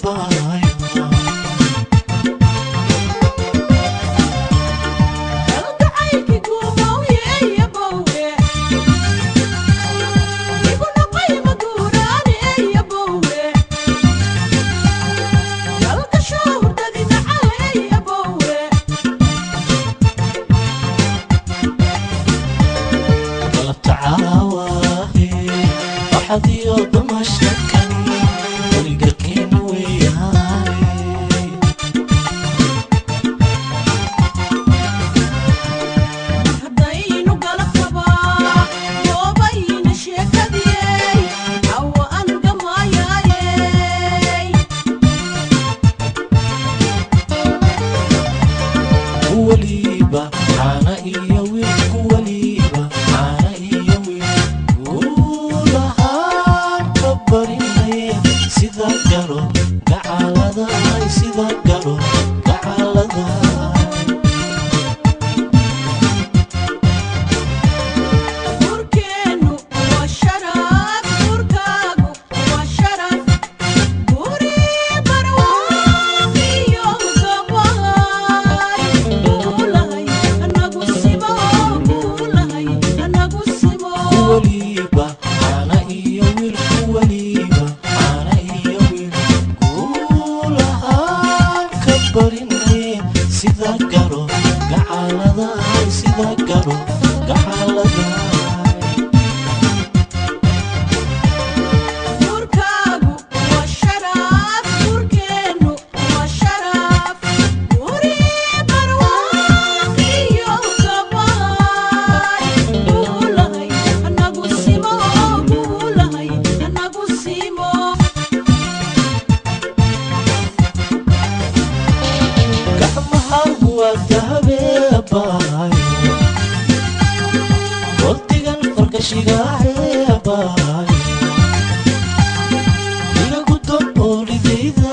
Abaayo. Kalgacaylki guumowyeeyabowe, igu noqoy maguuraaneeyabowe, galgasho hurdadi macaheeyabowe. Galabta caawaahe waxadiyo damashadkan weligalkeena weeyaane. Haddaynu galabtabaa goobayna sheekadiyey, cawa an gamayaayey. Kuwaliba caana iyo wiil, kuwaliba caana iyo wiil, guulahaan ka barinaye sida garo gacaladaay, sida garo gacaladaay. Guurkeennu waa sharaf, guurkaagu waa sharaf, guri barwaaqiyo gabaay guulahay anagu simo, guulahay anagu simo. Kuwaliba caana iyo wiil, kuwaliba caana iyo wiil, guulahaan ka barinaye sida garo gacaladaay, sida garo gacaladaay. Guurkaagu waa sharaf, guurkeennu waa sharaf, guri barwaaqiyo gabaay guulahay anagu simo, guulahay anagu simo. Gacmahaagu waa dahabee abaayo, goldigan farkashigaaxee abaayo, iga gudon oolidayda